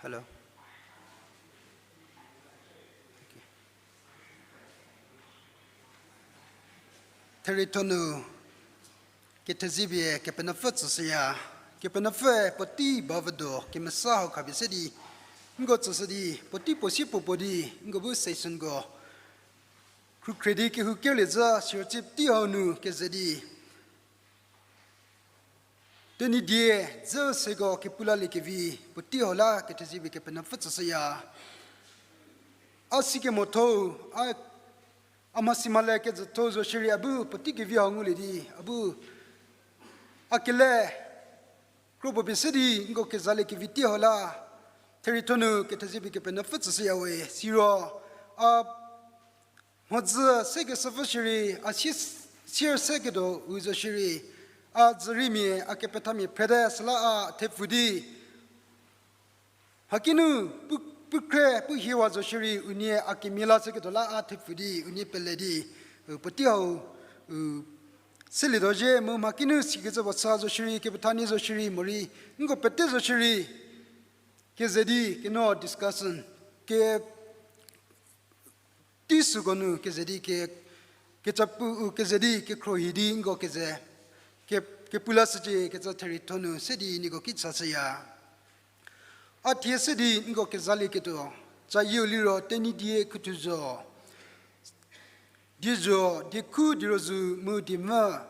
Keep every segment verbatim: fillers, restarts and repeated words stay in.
Hello. Thereitho nu kethezie pie Kepenuopfü tsüshüya. Kepenuopfüe puotei ba vü do kemesa hau khapie se di, nko tsüshü di, puotei puo sie puo puo di, nko bu sessionko khrükhre di kehou kerlie zhü siro tsie tei hau nu keze di Tenyidie dzü seko kepu laliekevi puotei hau la kethezie pie Kepenuopfü tsüshüya. A si kemotho, a, a mhasi mhale kejütho zo shierei a bu puotei kevi hau ngulie di, a bu a kele kro puo pie se di nko kezaliekevi tei hau la thereitho nu kethezie pie Kepenuopfü tsüshüya we, siro a mhodzü se kesüpfü shierei, a sie, sier se kedo u zo shierei, a dzüriemia, a kepethamia phrete süla a thepfu di mhakinu pu, pukhre pu hiewa zo shierei unie a kemia la se kedo la a thepfu di unie pele di, u, puotei hau, u, selietuo zhie mu mhakinu sikecü puo sa zo shierei, kepethanie zo shierei, morei nko pete zo shierei, keze di keno discussion, ke tei süko nu keze di ke, kecha pu u keze di kekhruohi di nko keze, ke, kepu lashücie kecü thereitho nu se di nieko ki chashüya. A thie se di nko kezalieketuo, cayieu liro Tenyidie khuthu zo, diezho, diekhu, dierozu, mu diemvü,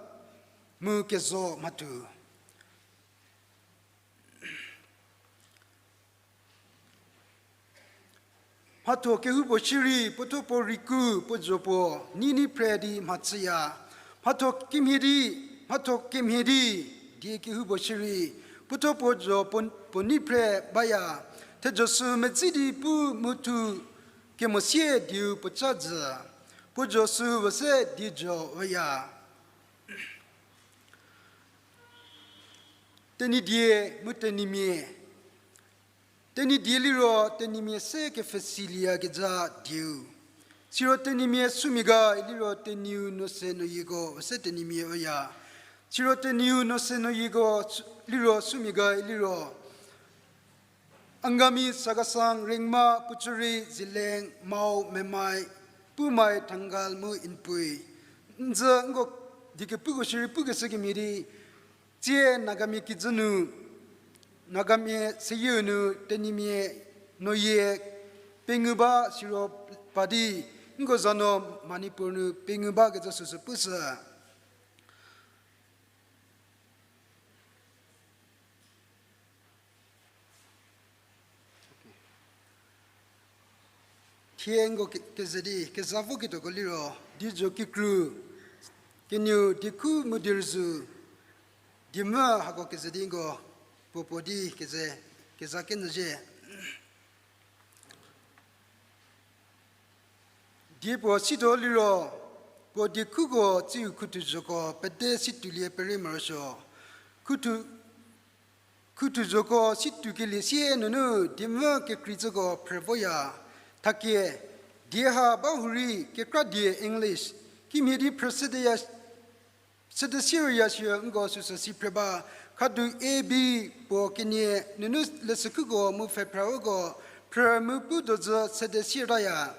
mu kezo mhathu. Mhatho kehoupuo shierei, puothuo puo rei ku, puo zho puo, nei nei phre di mhachüya. Mhatho kemhie di, mhatho kemhie di, die kehoupuo shierei, puothuo puo zho puo, puo nei phre baya. Thezho sü medzi di pu mu thu kemosie dieu puoca jü. Puo zho sü we se diezho weya. Tenyidie mu Tenyimia. Tenyidie liro Tenyimia se kepfhesilie yakezha dieu. Siro Tenyimia sumia ga iliro Tenyiu no se no yieko se Tenyimia oya. Siro Tenyiu no se no yieko liro sumia ga iliro Angami, Chakhesang, Rengma, Pochury, Zeliang, Mao, Memai, Poumai, Thangal mu Inpui. N zü nko die kepuko shierei pukeshü kemhie di, tsie Nagamia kijü nu, Nagamia seyieu nu Tenyimia no yie pengou ba siro pa di, nko za no Manipur nu pengou bakecü süsü pushü. Thie nko ke-, keze di, keza voketuoko liro, diezho kikru, kenieu, diekhu mu dierozu, diemvü hako keze di nko puo puo di keze, keza kenyü zhie. Diepuo situo liro, puo diekhuko tsiu khuthu zhoko pete situlie perei morosuo. Khuthu, khuthu zhoko situkelie sie nunu diemvü kekreicüko phrü voya. Thakie, die ha ba hurei kekra die English kimhie di phrü sedeya, sede siro ya shie nko süsü si phre ba. Khadu A B puo kenie nunu lesükhuko mu pfhephra uko phrü mu pu dozü sede sirtaya.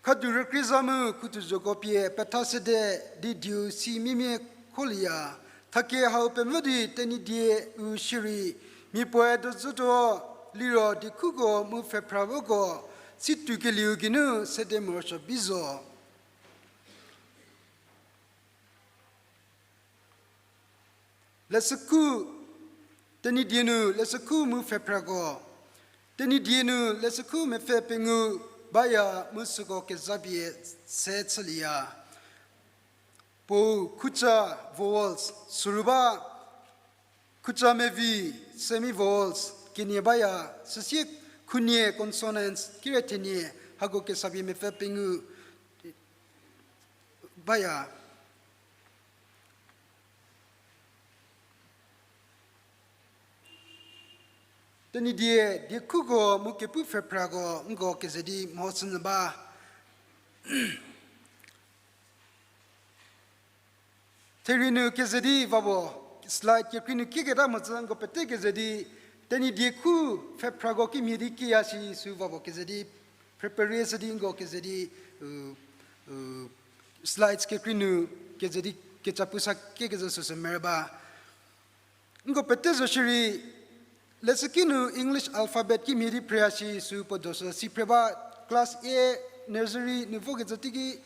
Khadu rükrie za mu khuthu zhoko pie petha sede di dieu si miemie kholieya. Thakie hau pemvü di Tenyidie u shierei, mia puoe dozütuo liro diekhuko mu pfhephra uko situkelieu geinu sede morosuo bi zo. Lesükhu, Tenyidie nu lesükhu mu pfhephrako, Tenyidie nu lesükhu mepfü pengou baya mu süko kezapie se chülieya. Puo khuca vowels, süru ba khuca mevi semi vowels kenie baya, süsie khunie consonants kire thenie hako kesapie mepfü pengou baya. Tenyidie diekhuko mu kepu pfhephrako nko keze di mhoshünyü ba. Therie nu keze di va bo, slide kekrei nu kieketa mhodzü nko pete keze di Tenyidie khu pfhephrako kimhie di kiya shi sü va puo keze di, pfhephrashü di nko keze di, u, u, slides kekrei nu keze di kecha pusa kekecü süsü merü ba. Nko pete zo shierei, leshüki nu English alphabet kimhie di phreya shi sü puo do sü si phre ba, class A nursery nu vokecü teiki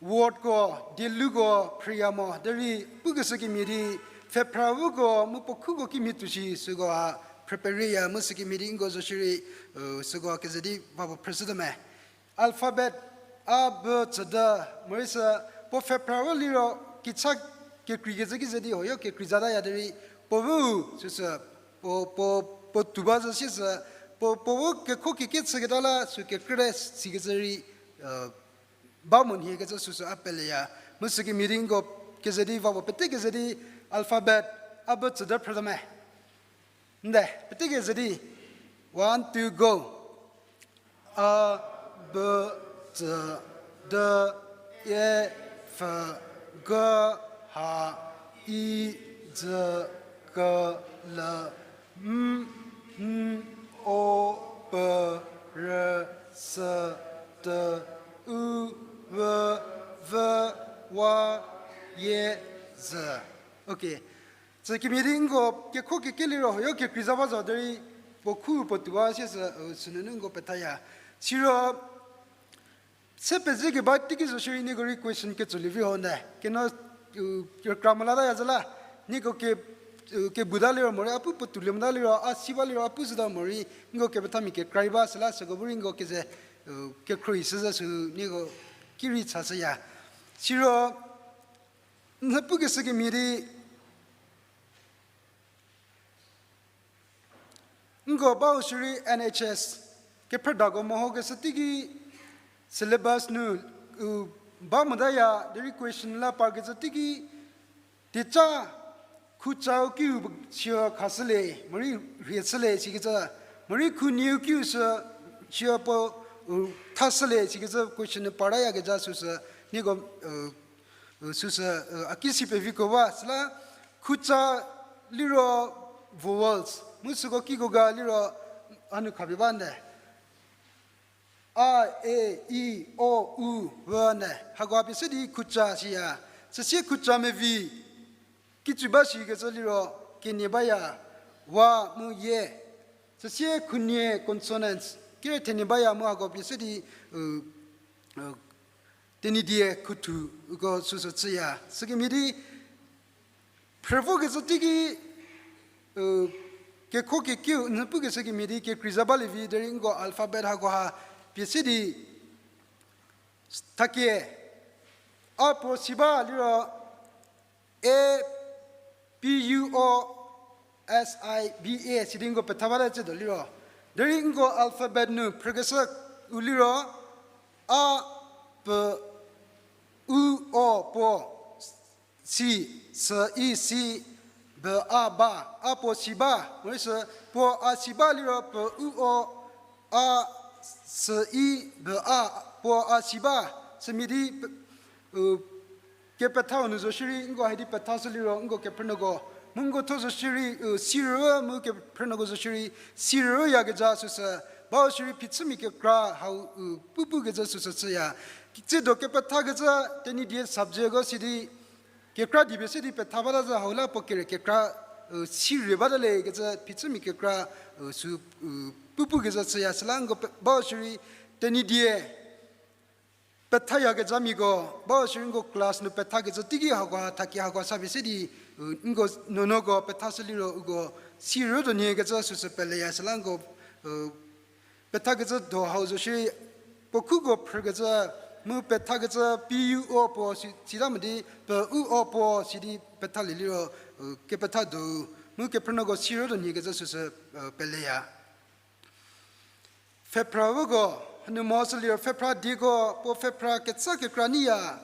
wordko, dieluko phreya mo, derei pukeshü kemhie di, pfhephra uko mu puo khuko kimhie tuo shi süko ha pfhephraya mu sükemhie di nko zo shierei, u, süko keze di va puo phreshütuo me. Alphabet A, B, C, D, morei sü puo pfhephra u liro kicha kekreikecü ki ze di hoyo kekrei zataya derei, puo u süsü, puo, puo, puo tuo ba zü sie sü, puo, puo u kekho keke chüketa la sü kekrüte sikecü rei, u, ba mo nhiekecü süsü a peleya. Mu sükemhie di nko keze di va puo pete keze di alphabet A, B, C, D phrütuo me. Nde, pete keze di. One, two, go. A, B, C, D, E, F, G, H, I, J, K, L, M, N, O, P, R, S, T, U, V, W, Y, Z. Okay. Sükemhie di nko kekho keke liro hoyo kekrei za ba zo derei puo khu puo tuo ba sie sü, u, sünunu nko pethaya. Siro se pezekeba teiki zo shierei nieko rei question ketsolie vi ho nde. Keno, u, kekra mo lataya zü la, nieko ke, u, kebu ta liro morei a pu puo tuolie mota liro, a si ba liro a pu zhüta morei, nko kepethamia kekra rei ba süla süko bu rei nko keze, u, kekhruohi shü zü sü nieko ki rei chashüya. Siro, n pukeshü kemhie di, nko bau shierei N H S, kephrüdako mehokeshü teiki syllabus nu, u, ba motaya, derei question la parkecü teiki, teica, khucau kiu sü khashülie, morei rhie shülie sikecü, morei khunieu kiu sü, sü puo, u, thashülie sikecü question nu partayakezha süsü, nieko, u, u, süsü, u, a ki si peviko ba, süla khuca liro vowels, mu süko kiko ga liro hanu khapie ba nde. A, e, i, o, u, v ne. Hako pie se di khuca siya. Süsie khuca mevi. Kicü ba shikecü liro kenie baya, wa mu ye. Süsie khunie consonants. Kire thenie baya mu hako pie se di, u, u, Tenyidie khuthu uko süsü chüya. Sükemhie di, phrüvokecü teiki, u, kekho kekiu n pukeshü kemhie di kekrei za balie vi derei nko alphabet hakoha pie se di, thakie, a puo si ba liro, A, P, U, O, S, I, B, A, sidi nko petha bata cü do liro. Derei nko alphabet nu phrükeshü u liro, a, p, u, o, puo, si, s, i, si, b, a, ba, a puo si ba, morei sü, puo a si ba liro p, u, o, a, s, i, b, a, puo a si ba, sümhie di, u, kepethau nu zo shierei, nko hidi pethashü liro, nko kephrünuoko, mu nko thuo zo shierei, u, sirü, mu kephrünuoko zo shierei, sirüyakezha süsü, bau shierei phichümia kekra hau, u, pupukezha süsü chüya. Tsiedo kepethakecü, Tenyidie subjectko sidi, kekra dipie se di petha bata zü hau la puo kere kekra, u, sirü bata lekecü phichümia kekra, u, sü, u, pupukezha chüya süla nko pe-, bau shierei, Tenyidie, pethayakezhamiako, bau shierei nko class nu pethakecü teiki hakoha, thakie hakoha sa pie se di, u, nko nuonuoko pethashü liro uko sirü do nhiekecü süsü peleya süla nko, u, pethakecü do hau zo shierei, puo khuko phrükecü, mu pethakecü P, U, O, puo si, sita mo di, p, u, o, puo sidi pethalie liro, u, kepetha do, mu kephrünuoko sirü do nhiekecü süsü, u, peleya. Pfhephra uko, hanu mo sü liro pfhephra dieko, puo pfhephra ketsa kekra neiya,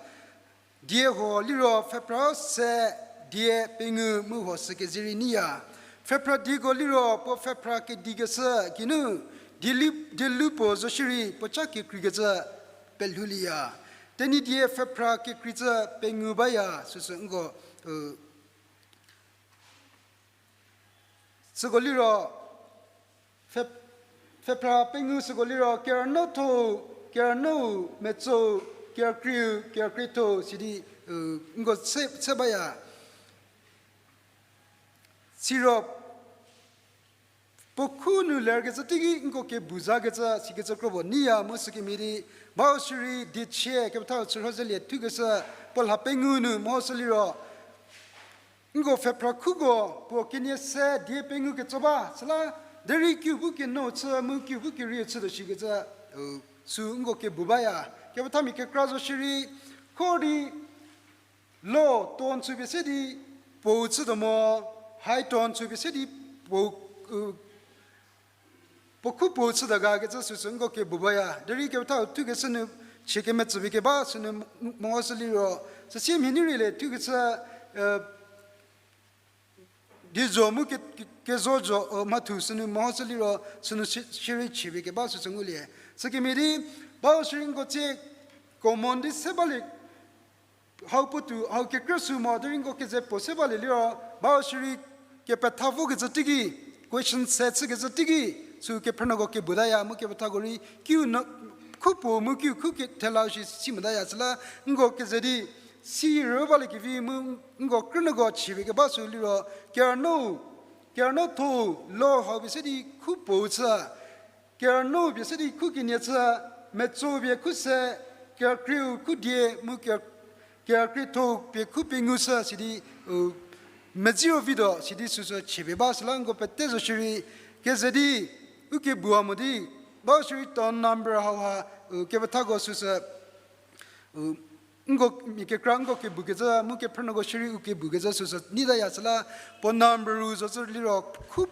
die huo liro pfhephra se, die pengou mu huo sü kezei rei neiya. Pfhephra dieko liro puo pfhephra kedikeshü geinu, dielu, dielu puo zo shierei puo ca kekreikecü pelhoulieya. Tenyidie pfhephra kekreicü pengou baya süsü nko, u, Süko liro, pfhe-, pfhephra pengou süko liro, kerünuotho, kerünuou, metsou, kerükrieu, kerükrietho, sidi, u, nko se, se baya. Siro, puo khu nu lerkecü teiki nko kebu zakecü, sikecü kro puo neiya mu sükemhie di, bau shierei diechie kepethau chürhozelie thukeshü puo lha pengou nu mehoshü liro, nko pfhephra khuko puo kenie se die pengou ketso ba, süla derei kiu bu keno chü mu kiu bu kerieu chütuo shikecü, u, sü nko kebu baya. Kepethamia kekra zo shierei, kho di low tone chüpie se di puou chütuo mo, high tone chüpie se di puou, u, puo khu puou chütuo ga kecü süsü nko kebu baya. Derei kepethau thukeshü nu chie kemetsüpie keba sünu mehoshü liro, süsie mhie neireilie thukeshü, e, diezho mu ke, ke, kezho zho, e, mhathu sünu mehoshü liro, sünu shie-, shierei chiepie keba süsü ngulie. Sükemhie di, bau shierei nko tsie common di se balie, hau puotou, hau kekrü sü mo, derei nko keze puo se balie liro, bau shierei kepetha vokecü teiki, question se chükecü teiki, sü kephrünuoko kebutaya mu kepethako rei, kiu no, khu puo mu kiu khu ke thela shi si motaya süla, nko keze di, si rü baliekevi mu nko krünuoko chiepie keba sü liro, kerünuo, kerünuotho, low hau pie se di khu puou chü, kerünuou pie se di khu kenie chü, metsou pie khu se, kerükrieu khu die mu ke, kerükrietho pie khu pengou chü sidi, u, medziro vituo sidi süsü chiepie ba süla nko pete zo shierei, keze di, u kebua mo di, bau shierei tone number hauha, u, kepethako süsü, u, nko mia kekra nko kebukecü mu kephrünuoko shierei u kebukecü süsü neitaya süla, puo number u zo cü liro khu,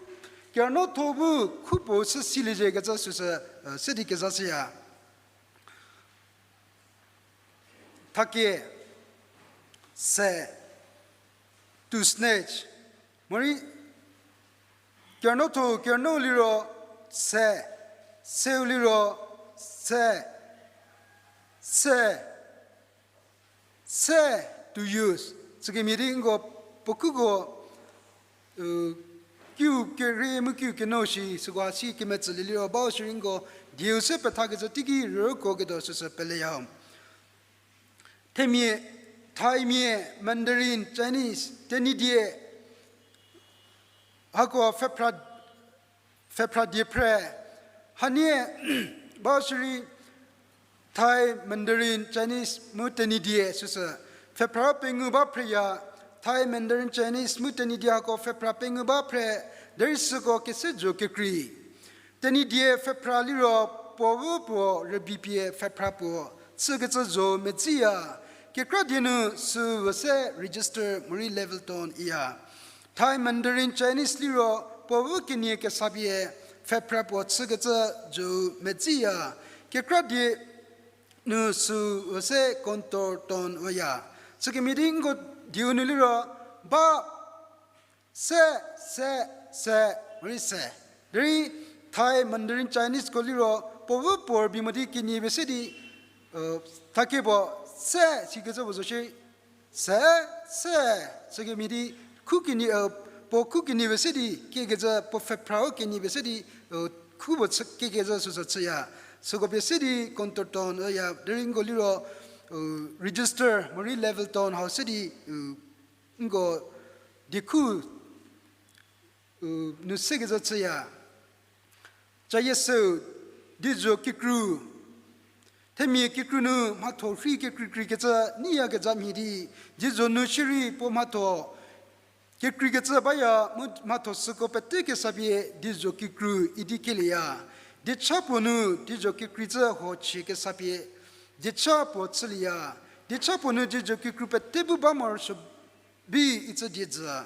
kerünuotho bu khu puo chü siliecie kecü süsü, e, se di kezashüya. Thakie, se, to snatch. Morei, kerünuotho, kerünuou liro, se, seu liro, se, se, se, to use. Sükemhie di nko puo khuko, u, kiu kerie mu kiu keno shi süko si kemetsülie liro bau shierei nko dieu se pethakecü teiki rüko ketuo süsü peleya. Themia, Thaimia, Mandarin, Chinese, Tenyidie, hako pfhephra, pfhephra die phre, hanie, bau shierei, Thai, Mandarin, Chinese mu Tenyidie süsü pfhephra pengou ba phreya. Thai, Mandarin, Chinese mu Tenyidie hako pfhephra pengou ba phre, derei süko kese zho kekrei. Tenyidie pfhephra liro puo bu puo rübei pie pfhephra puo chükecü zho medziya. Kekra die nu süu se register morei level tone iya. Thai, Mandarin, Chinese liro puo bu kenie kesa pie pfhephra puo chükecü zho medziya. Kekra die nu süu se contour tone üya. Sükemhie di nko dieu nu liro ba se, se, se, morei se. Derei Thai, Mandarin, Chineseko liro puo bu puo rübei mo di kenie pie se di, e, thakie puo se sikecü puo zo shie, se, se, sükemhie di khu kenie, e, puo khu kenie pie se di kiekecü puo pfhephra u kenie pie se di, e, khu puo chü kiekecü süsü chüya. Süko pie se di contour tone üya, derei nko liro, e, register morei level tone hau se di, e, nko diekhu, e, nu sekecü chüya. Cayie süu, diezho kikru. Themia kikru nu mhatho rhei kekreikreikecü neiyakezha mhie di, diezho nu shierei puo mhatho kekreikecü baya mu mhatho süko pete kesa pie diezho kikru idi kielieya. Diecha puo nu diezho kikreikecü huo chie kesa pie diecha puo chülieya. Diecha puo nu diezho kikru pete bu ba morosuo bi icü die jü.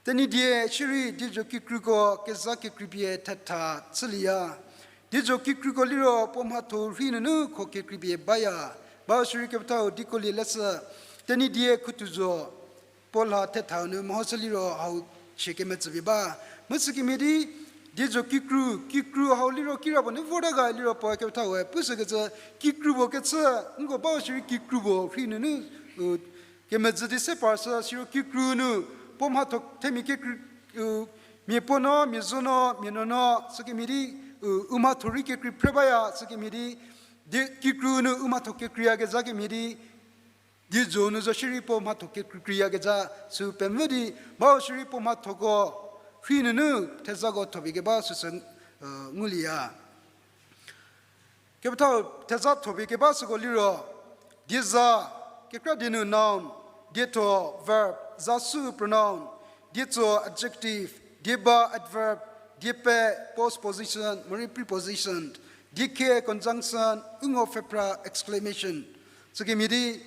Tenyidie shierei diezho kikruko kezha kekreipie thetha chülieya. Diezho kikruko liro puo mhatho rhei nunu kho kekreipie baya. Bau shierei kepethau dieko lie leshü. Tenyidie khutho zo. Puo lha thethau nu mehoshü liro hau chie kemetsüpie ba. Mu sükemhie di, diezho kikru, kikru hau liro kirapuo nu vorta ga liro puo kepethau we pushükecü, kikru puo kechü, nko bau shierei kikru puo rhei nunu, u, kemezhü di se parshü siro kikru nu, puo mhatho themia kekrei, u, Mia puo no, mia zo no, mia nuo no, sükemhie di, u, u mhatho rei kekrei phre baya, sükemhie di, di kikru nu u mhatho kekreiyakezha kemhie di, di zo nu zo shierei puo mhatho kekreikreiyakezha, sü pemvü di, bau shierei puo mhathoko, rhei nunu, thezako thopie keba süsü, u, ngulieya. Kepethau theza thopie keba süko liro, dieza, kekra die nu noun, dietho, verb, za sü pronoun, dietso, adjective, dieba, adverb, diepe, postposition, morei preposition, diekhe, conjunction, ungo pfhephra, exclamation. Sükemhie di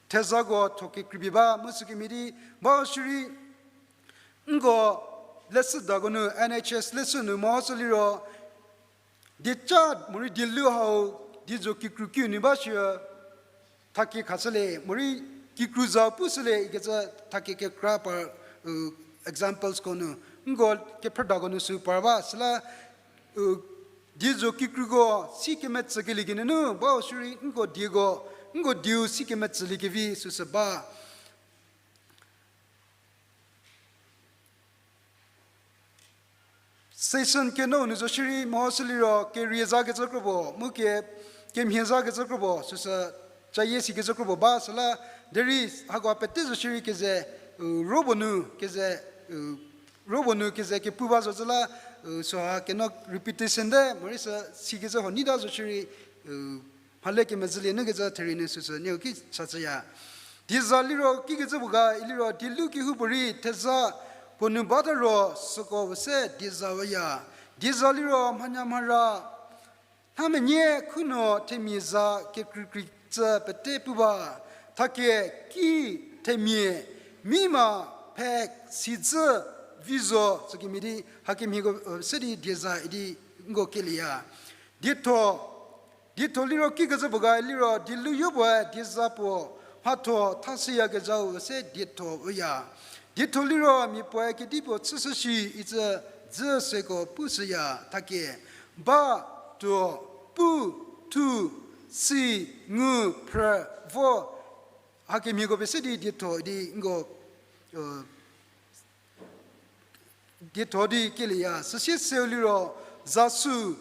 thezako tho kekreipie ba, mu sükemhie di, bau shierei, nko leshüdako nu, N H S leshü nu mo sü liro, dieca morei dielu hau, diezo kikru kiu nu ba shie, thakie khashülie, morei kikru za pushülie ikecü thakie kekra par, u, examplesko nu, nko kephrüdako nu sü par ba, süla, u, diezo kikruko si kemetsükelie geinunu, bau shierei nko dieko, nko dieu si kemetsüliekevi süsü ba. Session keno nu zo shierei mo sü liro kerie zakecü kropuo, mu ke, kemhie zakecü kropuo, süsü cayie sikecü kropuo ba süla, derei hako pete zo shierei keze, u, robo nu keze, u, robo nu keze kepu ba zo zü la, u, süha keno repetition te, morei sü sikecü huo neita zo shierei, u, mhale kemezhülie nu kecü therie nu süsü nieu ki chashüya. Dieza liro kikecü puo ga iliro dielu kehoupuorei theza puo nu bata ro süko se dieza üya. Dieza liro mhanyamhara, nhamenyie khunuo themia za kekreikrei cü pete pu ba. Thakie ki themia, mima, phe, sidzü, vi zo, sükemhie di, hakemhieko, u, se di dieza idi nko kelieya. Dietho, dietho liro kikecü puo ga liro dielu yopuoe dieza puo mhatho thashüyakezhau se dietho üya. Dietho liro mia puoe kedipuo chüshü shi icü dzü süko pushüya thakie. Ba, tuo, pu, thu, si, ngu, phrü, vo. Hakemhieko pie se di dietho idi nko, u, dietho di kelieya. Süsie seu liro, za sü,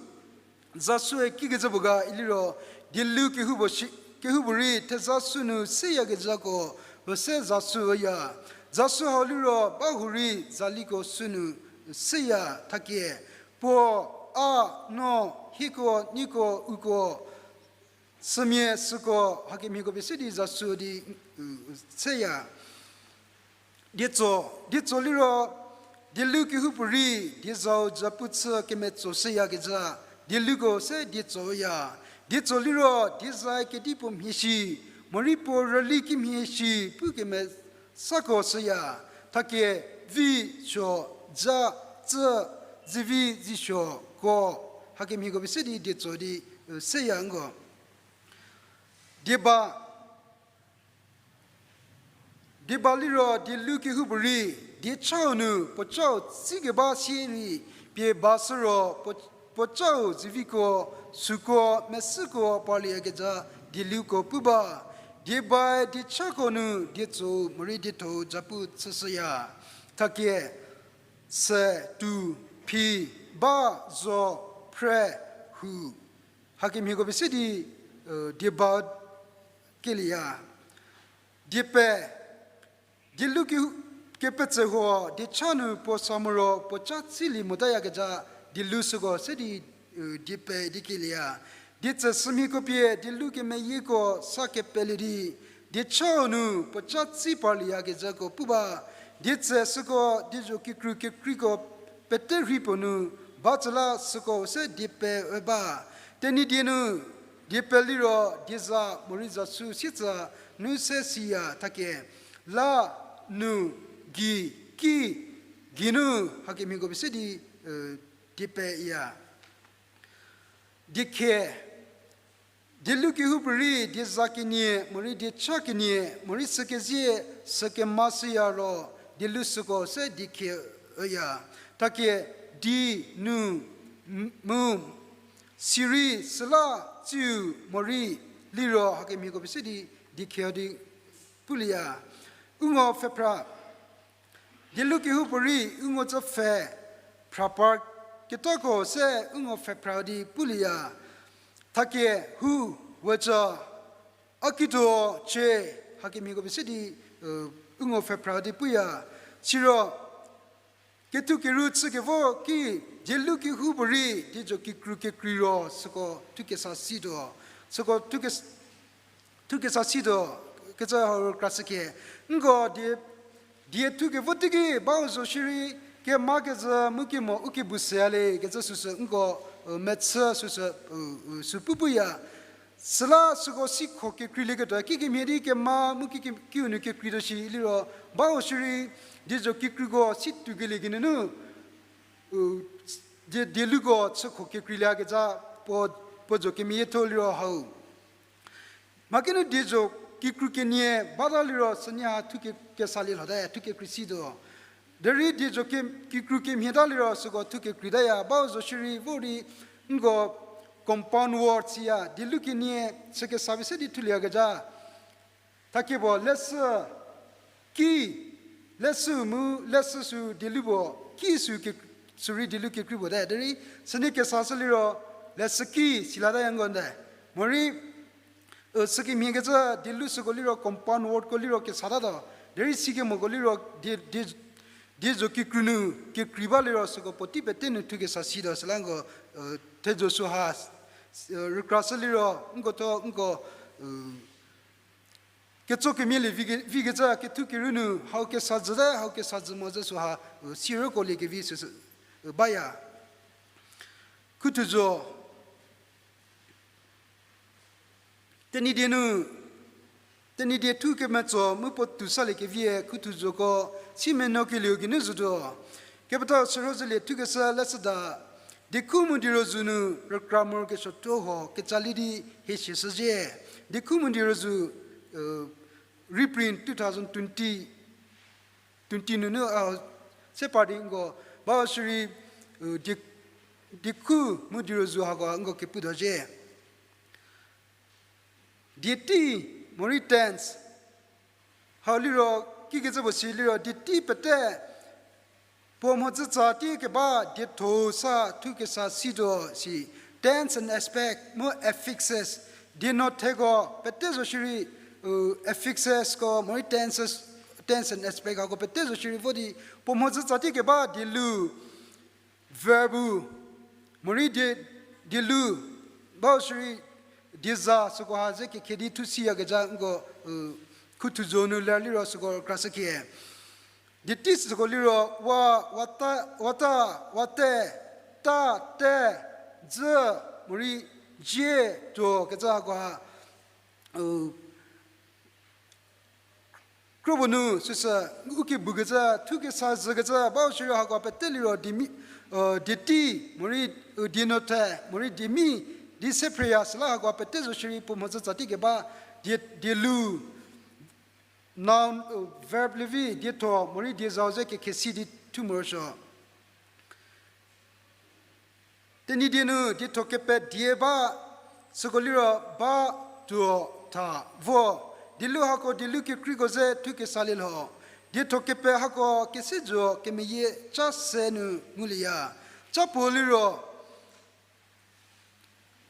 za süe kikecü puo ga iliro, dielu kehoupuo shi, kehoupuorei theza sü nu seyakezhako, u se za sü üya. Za sü hau liro bahurei zaliko sü nu seya thakie. Puo, a, no, hieko, nieko, uko, sümia, süko, hakemhieko pie se di za sü di, u, seya. Dietso, dietso liro, dielu kehoupuorei diezau zapu chü kemetso shüyakezha, dieluko se dietso üya. Dietso liro diezae kedipuo mhie shi, morei puo rüli kimhie shi pu kemesako shüya. Thakie, vi, suo, za, tsü, zivi, zisuo, ko. Hakemhieko pie se di dietso di, u, seya nko. Dieba, dieba liro dielu kehoupuorei, diechau nu puocau tsikeba sie rei pie ba shü ro, puo, puocau ziviko, süko, mesüko parlieyakezha dieluko pu ba. Diebae diechako nu dietso morei dietho zapu chüshüya. Thakie, se, tu, phi, ba, zo, phre, hu. Hakemhieko pie se di, u, dieba kelieya. Diepe, dielu kehou, kepetse huo diecha nu puo sa mo ro puoca tsilie motayakezha dielu süko se di, u, diepe di kelieya. Dietse sümhieko pie dielu kemeyieko sa kepelie di, diechau nu puoca tsi parlieyakezhako pu ba. Dietse süko diezho kikru kekreiko pete rhei puo nu ba tsü la süko se diepe üba. Tenyidie nu diepe liro dieza morei za sü sietsa nu se siya thakie, la, nu, gei, ki, geinu, hakemhieko pie se di, u, diepe iya. Diekhe, dielu kehoupuorei dieza kenie morei diecha kenie morei sükezie sükema shüya ro dielu süko se diekhe üya. Thakie, di, nu, m, mu, sirei, süla, tsiu, morei, liro hakemhieko pie se di diekhe di pulieya. Ungo pfhephra, dielu kehoupuorei ungo tsü pfhe, phrapar ketako se u ngo pfhephra di pulieya. Thakie hu, weca, a kituo, cie, hakemhieko pie se di, u ngo pfhephra di puya. Siro kethu keru chükevo ki, dielu kehoupuorei diezo kikru kekrei ro süko thu kesa situo, süko thu kes- thu kesa situo, kecü hau rükrashükie. Nko die, die thu kevo teiki bau zo shierei, kemakezhü mu kemo u kebu süya le kecü süsü nko, mechü süsü, sü pu puya. Süla süko sikho kekreilieketuo, kikemhie di kema mu ki, kiu nu kekreituo shi liro, bau shierei, diezo kikruko si tuokelie geinunu, die, dieluko chükho kekreilieyakezha, puo, puo zo kemeyietho liro hau. Mha kinu diezo kikru kenie bata liro sünie ha thu ke, kesalie lhote, thu kekrei situo. Derei diezo ke, kikru kemhieta liro süko thu kekreitaya, bau zo shierei vo di nko compound word siya, dielu kenie chü kesa pie se di thulieyakezha. Thakie puo leshü ki, leshü mu, leshü sü dielu puo, ki sü ke, sürei dielu kekrei puo te. Derei sünie kesashü liro, leshüki silataya nko nde. Morei, sükemhiekecü dielu süko liro compound wordko liro kesatatuo. Derei sikemoko liro die, die, diezo kikru nu kekrei ba liro süko puotei pete nu thu kesa situo süla nko, thezho süha, rükrashü liro, nko tho, nko, ketso kemielie vike, vikecü kethu keru nu hau kesa jüte, hau kesa jü mo zhü süha, sirüko liekevi süsü, baya. Khuthuzo. Tenyidie nu, Tenyidie thu kemetso mu puo tou salie kevie khuthuzoko, si menuokelieu geinu zotuo. Kepethau sürhozelie thukeshü leshüda, Diekhu mu Dierozu nu rükra morokesuo tuo ho kecalie di hie siashüzhie. Diekhu mu Dierozu, reprint two thousand twenty, twenty nunu, se par di nko, ba shierei, die, Diekhu mu Dierozu hako nko keputuo zhie. Dietei, morei tense. Hau liro, kikecü puo si liro, dietei pete, puo mhodzütsa tei keba dietho sa thu kesa situo si, tense and aspect mu affixes. Dienotheko pete zo shierei, affixesko morei tenses, tense and aspect hako pete zo shierei vo di, puo mhodzütsa tei keba dielu, verb-u, morei die, dielu, bau shierei dieza süko ha ze kekhe di thu siyakezha nko, khuthuzo nu ler liro süko rükrashükie. Dietei süko liro, wa, wata, wata, wate, ta, te, dzü, morei, zie, tuo kecü hako ha, kropuo nu süsü, u kebukecü, thu kesa zhükecü, bau shierei hako pete liro diemi, dietei, morei, dienothe, morei diemi, di se phreya süla hako pete zo shierei puo mhodzütsa tei keba, die, dielu, noun, verb lievi, dietho, morei diezau ze kekhe si di thu morosuo. Tenyidie nu dietho kepe die ba, süko liro ba, tuo, tha, vo. Dielu hako dielu kekreiko ze thu kesalie lho. Dietho kepe hako kese zuo kemeyie ca se nu ngulieya. Ca puo liro,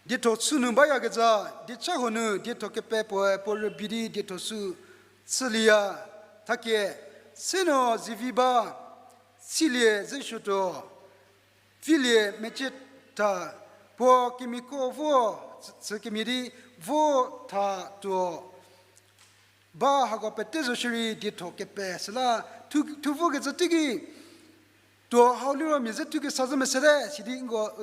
dietho chü nu bayakezha, dieca huo nu dietho kepe puoe puo rübei di dietho chü chülieya. Thakie, seno zivi ba, silie ze suotuo. Vilie mecie tha, puo kemiako vo, chü, chü kemhie di vo, tha, tuo. Ba hako pete zo shierei dietho kepe süla, thu, thu vokecü teiki, tuo hau liro mia ze thu kesa zhü mesete, sidi nko,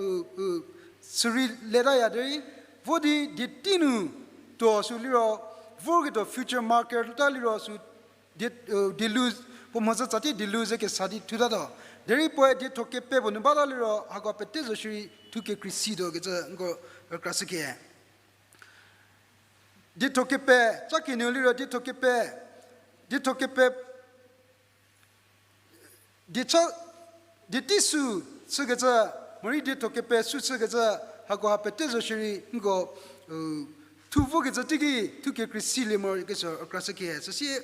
sürei letaya derei, vo di dietei nu, tuo sü liro, vorketuo future marker ta liro sü, die, dielu, puo mhodzütsa tei dielu ze kesa di thutatuo. Derei puoe dietho kepe puo nu bata liro, hako pete zo shierei thu kekrei situo kecü nko, rükrashükie. Dietho kepe, ca kenieu liro dietho kepe, dietho kepe, dieca, dietei sü chükecü, morei dietho kepe sü chükecü, hako ha pete zo shierei nko, thu vokecü teiki, thu kekrei silie morokesuo rükrashükie. Süsie,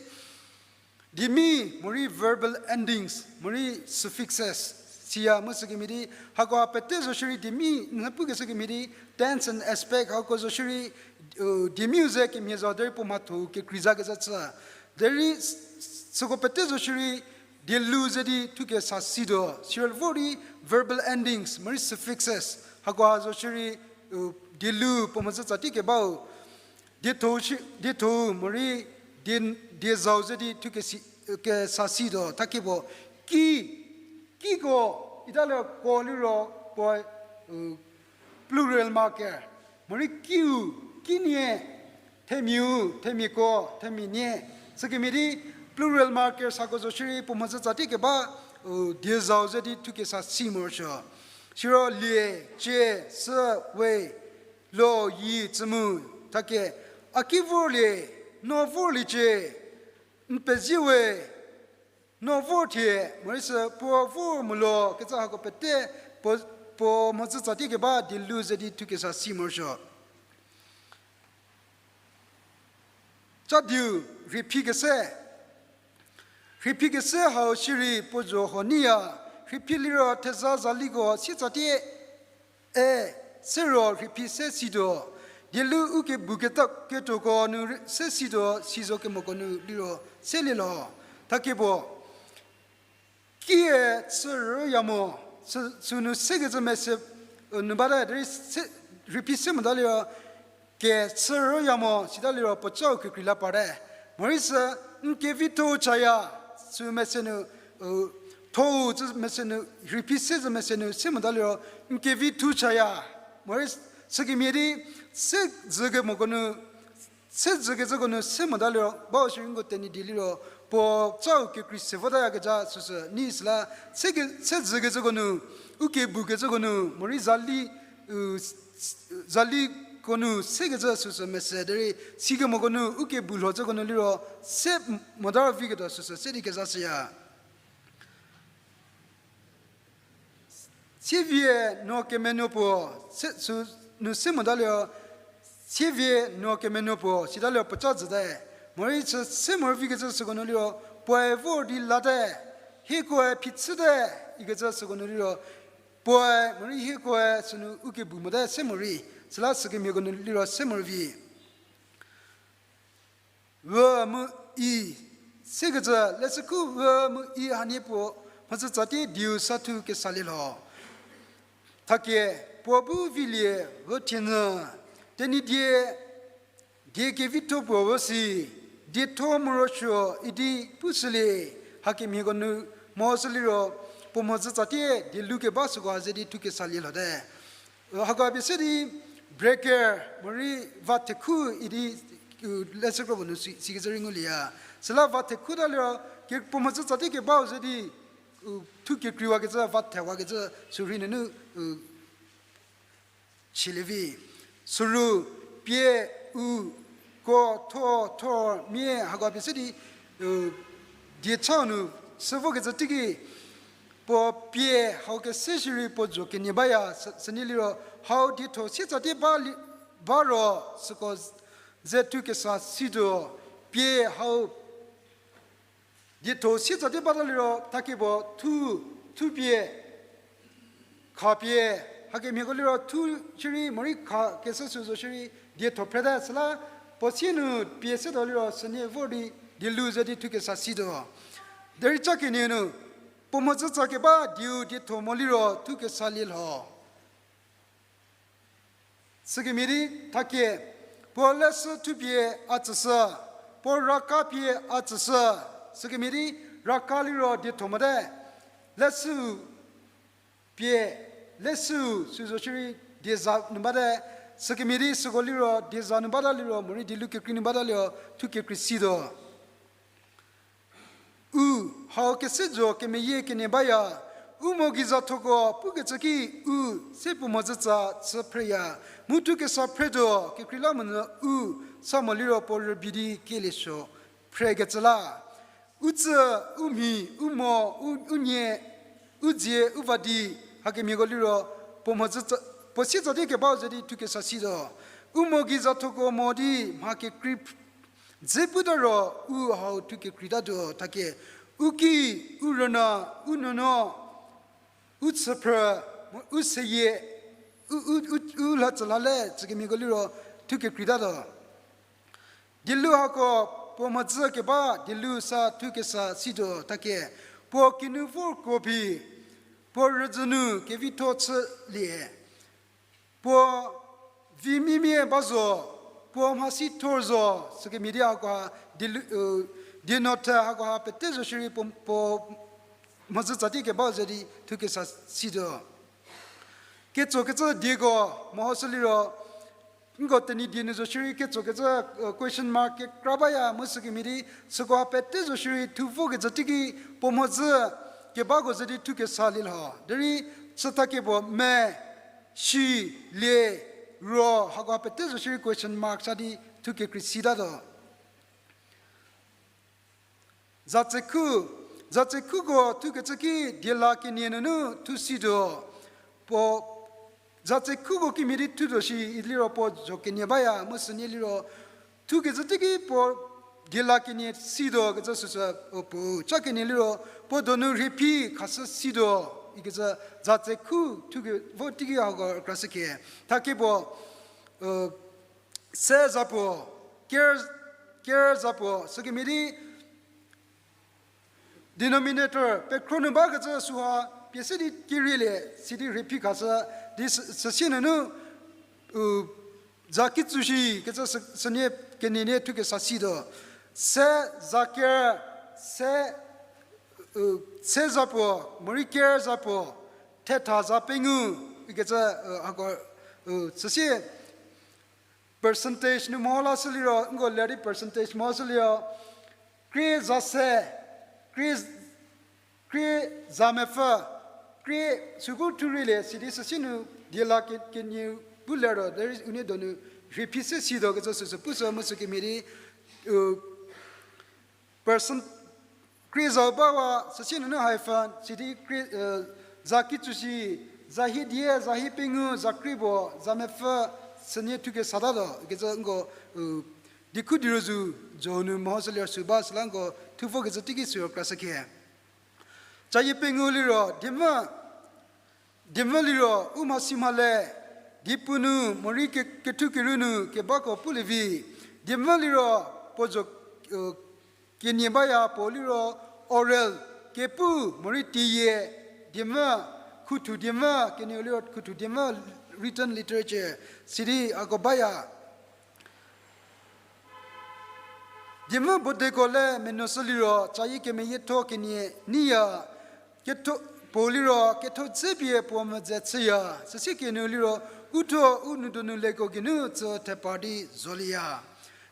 diemi, morei verbal endings, morei suffixes, siya mu sükemhie di, hakoha pete zo shierei diemi, n pukeshü kemhie di, tense and aspect, hako zo shierei, u, diemiu ze kemhie zo derei puo mhatho-u kekrei zakezha chü. Derei s-, süko pete zo shierei, dielu ze di thukesa situo, siro vor di verbal endings, morei suffixes, hakoha zo shierei, u, dielu puo mhodzü tsatie kebau, dietho shi-, dietho-u morei die, diezau ze di thukesi, kesa situo, thakie puo, ki, kiko, italie ko liro puoe, u, plural marker, morei kiu, kinie, themiau, themiako, themianie, sükemhie di plural marker sako zo shierei puo mhodzü tsatie keba, u, diezau ze di thukesa si morosuo. Siro lie, cie, sü, we, lo, yi, tsü mu, thakie, a ki vorlie, no vorliecie, n pezie we, no vor thie, morei sü puo vor molo kecü hako pete, puo, puo mhodzü tsatie keba dielu ze di thukesa si morosuo. Ca diu, rheiphie kese. Rheiphie kese hau shierei puo zho huo neiya, rheiphie liro theza zaliko sie tsatie e, siro rheiphie se situo, dielu u kebu keta, ketuoko nu rei se situo, si zo kemoko nu liro selie lho. Thakie puo, kie chü rüya mo, sü, sünu sekecü mese, u, nu bate, derei se, rheiphie se mota liro, ke chü rüya mo, sita liro puo cau kekrei la parte. Morei sü, n kevitho-u chaya, sü mese nu, u, tho-u cü mese nu, rheiphie se cü mese nu se mota liro, n kevitho-u chaya. Morei sükemhie di, se dzü kemoko nu, se dzükecüko nu se mota liro, bau shierei nko Tenyidie liro, puo cau kekrei se votayakezha süsü nei süla, se ke, se dzükecüko nu, u kebukecüko nu, morei zali, u, zaliko nu sekecü süsü mese derei, si kemoko nu u kebu lhocüko nu liro, se mota ro viketuo süsü se di kezha shüya. Sievie no kemenuo puo, se, sünu se mota liro, sievie no kemenuo puo, sita liro puo ca jüte. Morei sü se morovikecü süko nu liro, puoe vor di late, hiekoe phichüte, ikecü süko nu liro, puoe morei hiekoe sünu u kebu mote se morei, süla sükemhieko nu liro se morovi. Vü mu i, sikecü leshüku vü mu i hanie puo mhodzü tsatie dieu sa thu kesalie lho. Thakie, puo bu vilie vü thienyü, Tenyidie, die kevitho puo vü si, dietho morosuo idi pushülie, hakemhieko nu mo süliro, puo mhodzü tsatie dielu keba süko ha ze di thu kesalie lhote. Hako pie se di breaker, morei va thekhu idi, u, leshü kro puo nu si, sikecü rei ngulieya. Süla va thekhuta liro, ke puo mhodzü tsatie kebau ze di, u, thu kekreiwakecü, va thewakecü, sürei nunu, u, chielie vi. Süru, pie, u, ko, tho, thor, mie, hako pie se di, u, die chau nu, sü vokecü teiki, puo pie hau kese shierei puo zo kenie baya, sü, sünie liro, hau dietho sietsatie ba li, ba ro, süko ze thu kesa situo, pie hau dietho sietsatie bata liro, thakie puo thu, thupie, khapie, hakemhieko liro thu shierei morei kha kese sü zo shierei dietho phrete süla, puo sie nu pie setuo liro sünie vor di dielu ze di thu kesa situo. Derei ca kenie nu, puo mhodzü tsa keba dieu dietho mo liro thu kesalie lho. Sükemhie di thakie, puo leshü thupie a tsüshü, puo raka pie a tsüshü, sükemhie di raka liro dietho mote, leshü pie, leshü sü zo shierei dieza nu bate, sükemhie di süko liro dieza nu bata liro morei dielu kekrei nu bata liro thu kekrei situo. U, hau kese zo kemeyie kenie baya, u mo geizathoko pukecü ki u, se puo mhodzü tsa chü phreya, mu thu kesa phretuo kekreilamonyü u, sa mo liro puo rübei di kielie suo phrekecü la. U tsü, u mhi, u mo, u, u nie, u dzie, u va di, hakemhieko liro, puo mhodzü tsa, puo sietsatie kebau ze di thu kesa situo. U mo geizathoko mo di mha kekrei dze puta ro u hau thu kekreitatuo thakie, u ki, u rüna, u nuonuo, u chüphrü, u seyie, u, u, u, u la tsüla le, tsükemhieko liro, thu kekreitatuo. Dielu hako puo mhodzü keba dielu sa thu kesa situo, thakie, puo kinu vor kuo phi, puo rüzhü nu kevitho chülie, puo vi mimie ba zo, puo mhasi thor zo, sükemhie di hakoha, dielu, u, dienothe hakoha pete zo shierei puo, puo mhodzü tsatie keba ze di thu kesa situo. Ketsokecü dieko, mehoshü liro, nko Tenyidie nu zo shierei ketsokecü, u, question mark kekra baya mu sükemhie di, sükoha pete zo shierei thu vokecü teiki puo mhodzü kebako ze di thu kesa lielho. Derei chüthakie puo me, shi, lie, ro, hakoha pete zo shierei question mark sa di thu kekrei sitatuo. Zatsekhu, zatsekhuko thukecü ki diela kenie nunu thu situo. Puo zatsekhuko kimhie di thutuo shi iliro puo zho kenie baya mu sünie liro thukecü teiki puo diela kenie situo kecü süsü, u, puo cha kenie liro puo donu rhiephi khashü situo ikecü zatsekhu thuke vo teiki hako rükrashükhie. Thakie puo, u, se zapuo, ker, ker zapuo, sükemhie di denominator pekhro nu bakecü süha pie se di kerielie, sidi rhiephi khashü, di sü-, süsie nunu, u, za kitsu shi kecü sü-, sünie kenie nie thu kesa situo. Se za ker, se, u, se zapuo, morei ker zapuo, thetha za pengou, ikecü, u, hako, u, süsie percentage nu meho lashü liro, nko ler di percentage mehoshü liro, krie za se, krie, krie za mepfü, krie süko thurielie, sidi süsie nu diela ke-, kenie bu lertuo, derei unie donu rhiephi se situo kecü süsü pushü mu sükemhie di, u, percent, krie zau bawa, süsie nunu hyphen, sidi krie, u, za kitsu shi, za hie die, za hie pengou, za krie puo, za mepfü, sünie thu kesatatuo, ikecü nko, u, dikhu dirozu, zho nu mehoshü ler sü ba süla nko thu vokecü teiki sü rükrashükhie. Cayie pengou liro, diemvü, diemvü liro, u mhasi mhale, diepu nu, morei ke-, kethukeru nu, kebako pulie vi, diemvü liro, puo zho, u, kenie baya puo liro oral, kepu, morei tiyie, diemvü, khuthu diemvü, kenieu liro khuthu diemvü, written literature, sidi hako baya. Diemvü bodeko le menuoshü liro, cayie kemeyietho kenie neiya, ketho, puo liro, ketho dze pie puo medze chüya, süsie kenieu liro, u thuo u nou donu leko geinu tsü thepar di zolieya.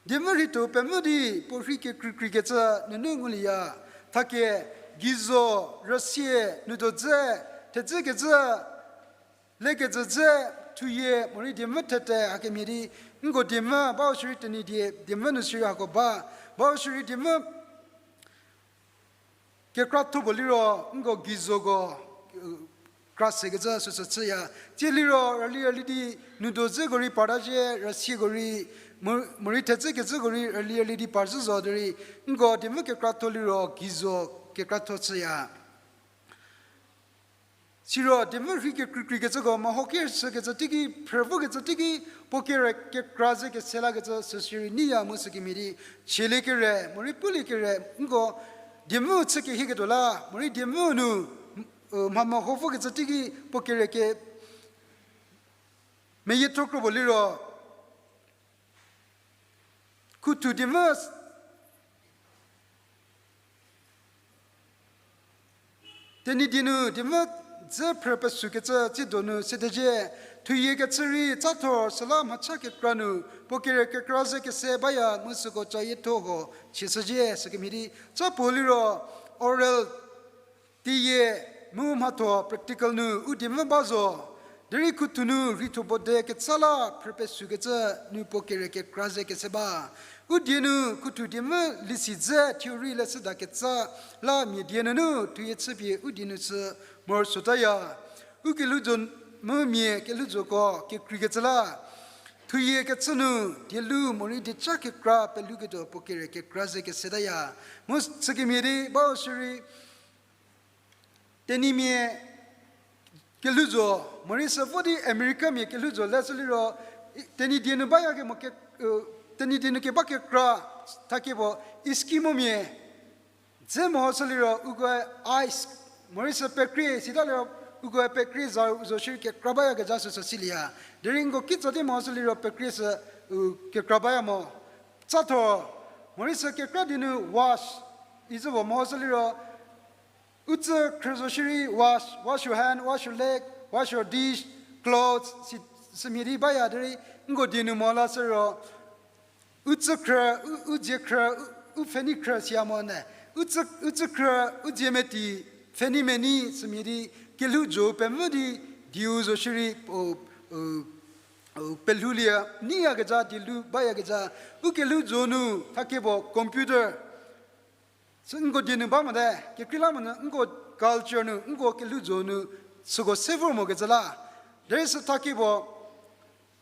Diemvü rhei thuo pemvü di, puo rhei kekreikreikecü nunu ngulieya. Thakie, geizo, rüsie, nou do dze, thedze kecü, lekecü dze, thuyie, morei diemvü thete, hakemhie di, nko diemvü, bau shierei Tenyidie, diemvü nu shierei hako ba, bau shierei diemvü, kekratho puo liro, nko geizoko, u, kra sekecü süsü chüya. Tsie liro, rüli rüli di, nou do dzeko rei parta zhie, rüsieko rei, mo-, morei thedze kecüko rei, rüli rüli di par zhü zo derei, nko diemvü kekratho liro, geizo kekratho chüya. Siro, diemvü rhei kekreikreikecüko, meho kerüchükecü teiki, phrü vokecü teiki, puo kere kekra ze kese lakecü süsü rei neiya mu sükemhie di, chielie kere, morei pulie kere, nko, diemvü chü kehieketuo la, morei diemvü nu, u, mha meho vokecü teiki, puo kere ke, meyietho kro puo liro, khuthu diemvü, Tenyidie nu diemvü dze phrü pesükecü tsie donu sede zhie, thuyie kechü rei tsathor süla mhacha kekra nu, puo kere kekra ze kese baya mu süko cayietho ho chie shüzhie sükemhie di, tsa puo liro, oral, tiyie, mu mhatho practical nu u diemvü ba zo. Derei khuthu nu rheitho puo de ketsa la phrü pesükecü nu puo kere kekra ze kese ba. U die nu khuthu diemvü lisi dze theory leshüda ketsa la mia die nunu thuyie chüpie u die nu chü morosuotaya. U kelhouzo mu mia kelhouzoko kekreikecü la thuyie kechü nu dielu morei dieca kekra pelhouketuo puo kere kekra ze kesetaya. Mu sükemhie di bau shierei Tenyimia kelhou zo, morei sü vo di Americamia kelhou zo leshü liro, Tenyidie nu baya kemo, Tenyidie nu keba kekra, thakie puo Eskimomia dze mehoshü liro ukoe ice, morei sü pekrie sita liro ukoe pekrie za zo shierei kekra bayakezha süsü silieya. Derei nko kitsa di mehoshü liro pekrie sü kekra baya mo. Tsatho, morei sü kekra die nu wash, izü puo mehoshü liro u tsü khrü zo shierei wash, wash your hand, wash your leg, wash your dish, clothes, sümhie di baya derei nko die nu mo la sü ro u tsü khrü, u dzie khrü, u pfhenei khrü siya mo ne. U tsü khrü, u dzie meti, pfhenei menei sümhie di kelhou zo pemvü di dieu zo shierei pelhoulie neiyakezha, dielu bayakezha. U kelhou zo nu thakie puo computer sü nko die nu ba mote, kekreilamonyü nko culture nu, nko kelhou zo nu süko se vor mokecü la. Derei sü thakie puo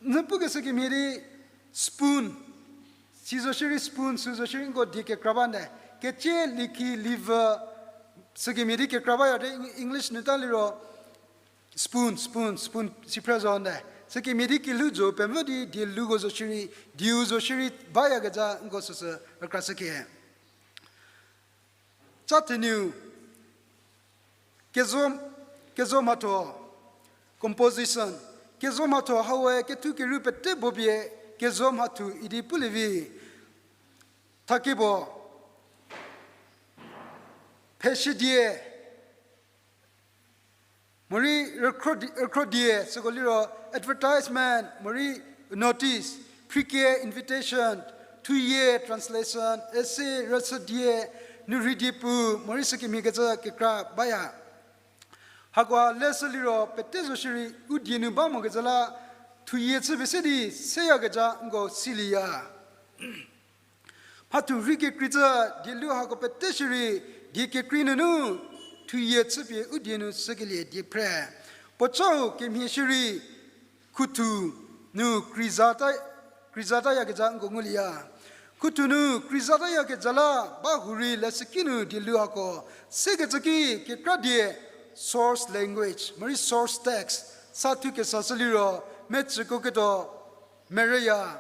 nü pukeshü kemhie di spoon, si zo shierei spoon, sü zo shierei nko die kekra ba ne. Kecie, liki, liver, sükemhie di kekra baya de English nu ta liro spoon, spoon, spoon si phre zo ne. Sükemhie di kelhou zo pemvü di dieluko zo shierei, dieu zo shierei bayakezha nko süsü rükrashüke. Ca theniu, kezo, kezo mhatho, composition, kezo mhatho haue kethu keru pete bopie kezo mhathu idi pulie vi. Thakie puo pheshidie, morei rükhro di-, rükhrodie, süko liro advertisement, morei notice, phrikie invitation, thuyie translation, essay rüchüdie, nu rhidie pu, morei sükemhiekecü kekra baya. Hakoha leshü liro pete zo shierei u die nu ba mokecü la, thuyie chüpie se di seyakezha nko silieya. Mhathu rei kekreicü dielu hako pete shierei, die kekrei nunu thuyie chüpie u die nu sükelie die phre. Puocau kemhie shierei khuthu nu kreiza ta-, kreiza tayakezha nko ngulieya. Khuthu nu kreiza tayakezha la ba hurei leshüki nu dielu hako sekecü ki kekra die source language, morei source text, sa thukesashü liro, mecüko ketuo merüya.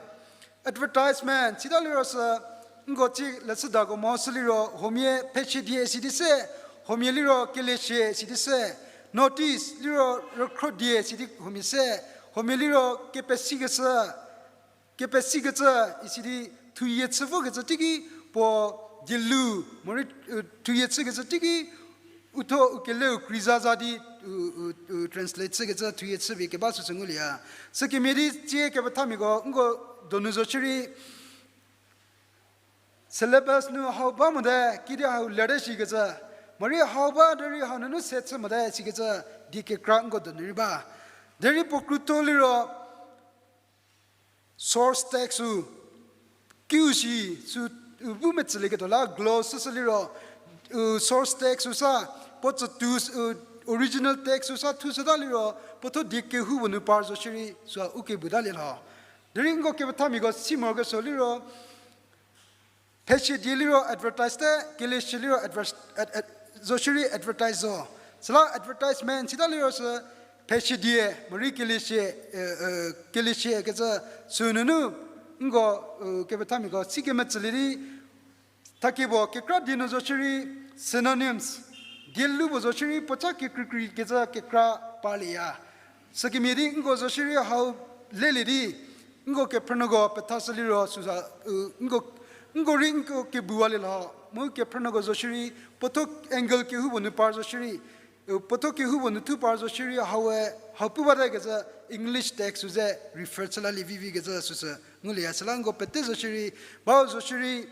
Advertisement, sita liro sü, nko tsie leshüdako mo sü liro, huomia pheshidie sidi se, huomia liro keleshie sidi se, notice liro rükhrodie sidi huomia se, huomia liro kepesikeshü, kepesikecü, isidi thuyie chü vokecü teiki puo dielu, morei, thuyie chükecü teiki uthuo u keleu kreizaza di, u, u, u translate chükecü thuyie chüpie keba süsü ngulieya. Sükemhie di tsie kepethamiako nko donu zo shierei, syllabus nu hau ba mote, kidi hau lerte shikecü, morei hau ba derei hau nunu se chü mote sikecü, die kekra nko donu rei ba. Derei puo krütho liro, source text u kiu shi sü, u bu metsülieketuo la gloss süsü liro, u source text u sa, puo tsütu, u original text u sa thushüta liro, puotho die kehoupuo nu par zo shierei süu u kebu talie lho. Derei nko kepethamiako si morokesuo liro, pheshidie liro advertise te, keleshie liro adver-, ad-, ad-, zo shierei advertise zo. Süla advertisement sita liro sü pheshidie, morei keleshie, keleshie kecü sünunu, nko, kepethamiako si kemetsülie di, thakie puo kekra die nu zo shierei synonyms, dielu puo zo shierei puoca kekreikrei kecü kekra parlieya. Sükemhie di nko zo shierei hau lelie di, nko kephrünuoko pethashü liro süsa, nko, nko rei nko kebuwalie lho, mu kephrünuoko zo shierei, puotho angle kehoupuo nu par zo shierei, puotho kehoupuo nu thu par zo shierei haue, hau pu bate kecü English text u ze refer chü lalie vivi kecü süsü ngulieya. Süla nko pete zo shierei, bau zo shierei,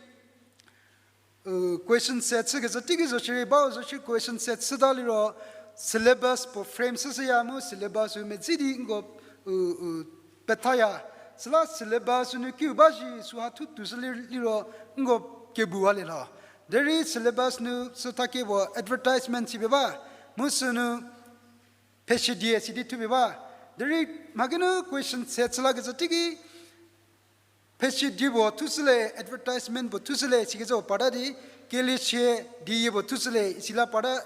question set chükecü teiki zo shierei, bau zo shierei question set chüta liro, syllabus puo frame süshüya mu syllabus u medzi di nko, u, u, pethaya. Süla syllabus u nu kiu ba zhie süha thu tushü li-, liro nko kebuwalie lho. Derei syllabus nu sü thakie puo advertisement sipie ba, mu sünu pheshidie sidi thupie ba. Derei mhakinu question set chü lakecü teiki, pheshidie puo thushüle, advertisement puo thushüle sikecü puo parta di, keleshie, dieyie puo thushüle isi la parta,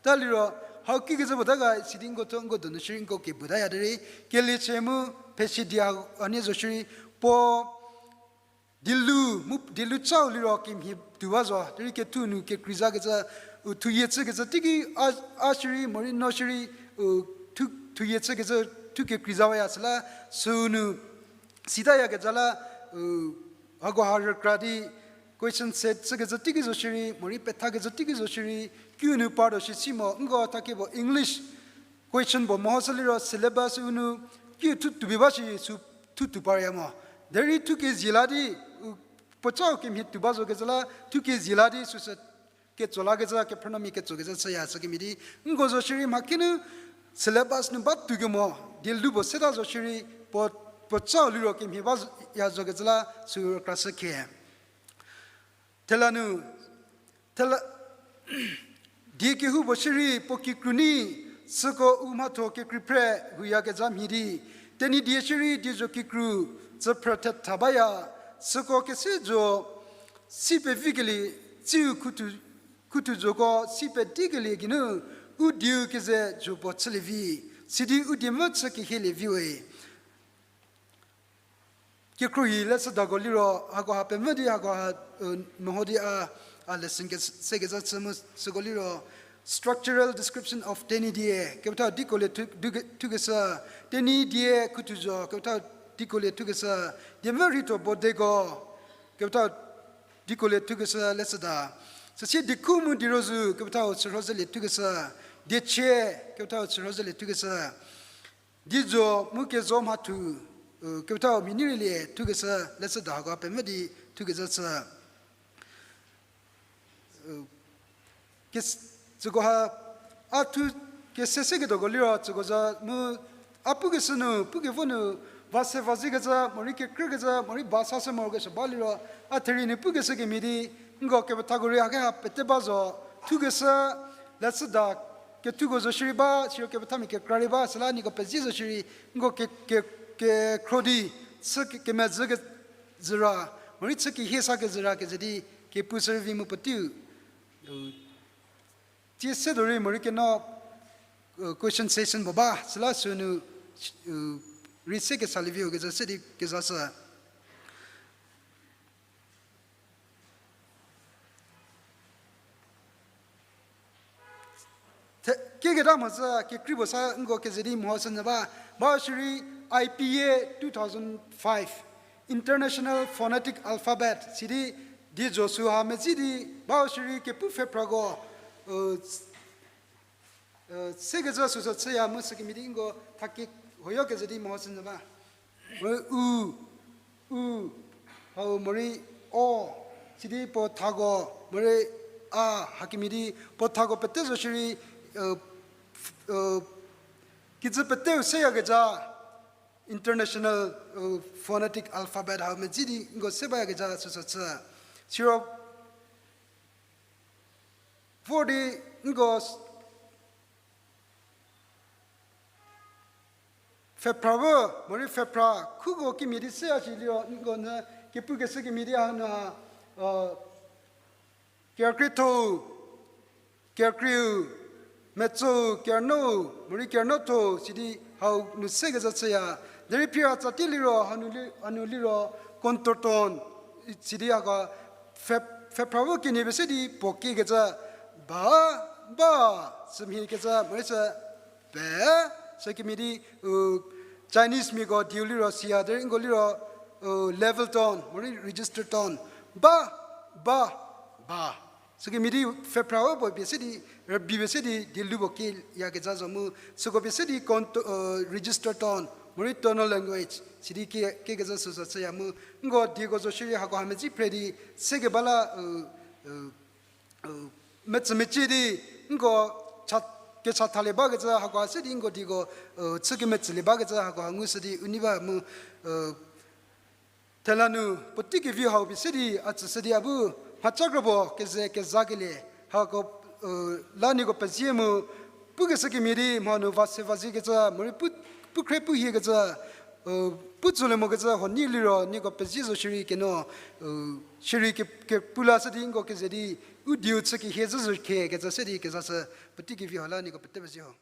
ta liro, Hau kikecü puo ta ga sidi nko thuo nko donu shierei nko kebu taya derei, keliecie mu pheshie dia a nie zo shierei, puo dielu mu dielu chau liro kemhie tuo ba zo derei kethu nu kekreizakecü, u thuyie chükecü teiki a, a shierei morei no shierei, u thu, thuyie chükecü thu kekreiza baya süla, sünu sitayakecü la, u hakoha rükra di question set chükecü teiki zo shierei morei pethakecü teiki zo shierei, kiu nu partuo shi si mo nko thakie puo English question puo mehoshü liro syllabus u nu kiu thu tuo pie ba shi sü thu tuo parya mo. Derei thu kezie la di, u puocau kemhie tuo ba zo kecü la thu kezie la di süsü ketso lakecü, kephrünuomia ketsokecü chüya sükemhie di, nko zo shierei mha kinu syllabus nu ba tuo kemo, dielu puo seta zo shierei, puo, puocau liro kemhie ba ya zokecü la sü rükrashü khe. Thela nu, thela, die kehoupuo shierei puo kikru nyi, süko u mhatho kekrei phre huyakezha mhie di, Tenyidie shierei diezho kikru tsüphrü thetha baya, süko kese zo si pevikelie, tsiu khuthu, khuthu zoko si pedikelie geinu, u dieu keze zho puo chülie vi, sidi u diemvü chü kehielie vi we. Kekhruohi leshüdako liro, hakoha pemvü di hakoha, meho di a, a lesson ke, sekeza chü mu süko liro, Structural Description of Tenyidie, kepethau dikolie thu, thukeshü, Tenyidie khuthu zo, kepethau dikolie thukeshü, diemvü rheituo bodeko, kepethau dikolie thukeshü leshüda. Süsie diekhu mu dierozu, kepethau chürhozelie thukeshü, diechie, kepethau chürhozelie thukeshü. Diezho mu kezo mhathu, kepethau mhi neirelie thukeshü leshüda hako pemvü di thukeza chü. Tsükoha, a thu kese seketuoko liro tsüko za mu, a pukeshü nu, pukevo nu, va se va zikecü, morei kekrükecü, morei ba sashü morokesuo ba liro, a therie nu pukeshü kemhie di, nko kepethako rei hakeha pete ba zo, thukeshü, leshüda, kethuko zo shierei ba, siro kepethamia kekra rei ba, süla nieko pezie zo shierei, nko ke, ke, kekhro di, chü ke, kemezhü kezhü ra, morei chü kehie sa kezhü ra keze di, kepu shürei vi mu puoteiu, tie se do rei morei keno, question session puo ba, süla sünu, rei se kesalie vi-o kecü se di kezashü. Keketa mhodzü kekrei puo sa nko keze di mehoshünyü ba, ba shierei I P A two thousand five, International Phonetic Alphabet, sidi diezho süha medzi di, ba shierei kepu pfhephrako, sekecü süsü chüya mu sükemhie di nko thaki hoyo keze di mehoshünyü ba. Morei u, u, hau morei o, sidi puo thako, morei a, hakemhie di puo thako pete zo shierei, kijü peteu seyakezha, International Phonetic Alphabet hau medzi di nko se bayakezha süsü chü. Siro vor di nko pfhephra bu, morei pfhephra khuko kemhie di seya shi liro nko nyü kepukeshü kemhie di hanu ha, kerükriethou, kerükrieu, metsou, kerünou, morei kerünothou, sidi hau nu sekezha chüya. Derei phiratsati liro, hanu li, hanu liro, contour tone, sidi hako, pfhe, pfhephra bu kenie pie se di puo kiekezha, ba, ba, sümhie kezha, morei sü, pe, sükemhie di, Chinese miako dieu liro siya derei nko liro, level tone, morei register tone, ba, ba, ba. Sükemhie di pfhephra bu puo pie se di, rübei pie se di, dielu puo kieyakezha zo mu, süko pie se di contour, register tone, morei tonal language, sidi kie, kiekezha süsü chüya mu, nko dieko zo shierei hako ha medzi phre di, sekeba la, metsümecie di, nko cha, kechathalie bakecü hako ha se di nko dieko, chü kemetsülie bakecü hako ha ngushü di u nei ba mu, thela nu puotei kevi hau pie se di a tsüshü di a bu, mhaca kropuo keze kezakelie hako, la nieko pezie mu, pukeshü kemhie di mha nu va se va ziekecü, morei pu, pu khre pu hiekecü, Pu tsülie mokecü huo nie liro, nieko pezie zo shierei keno, u, shierei ke, kepulashü di nko keze di, u dieu chü kehie zhü zhü khe kecü se di kezashü, puotei kevi hau la nieko pete pezie ho.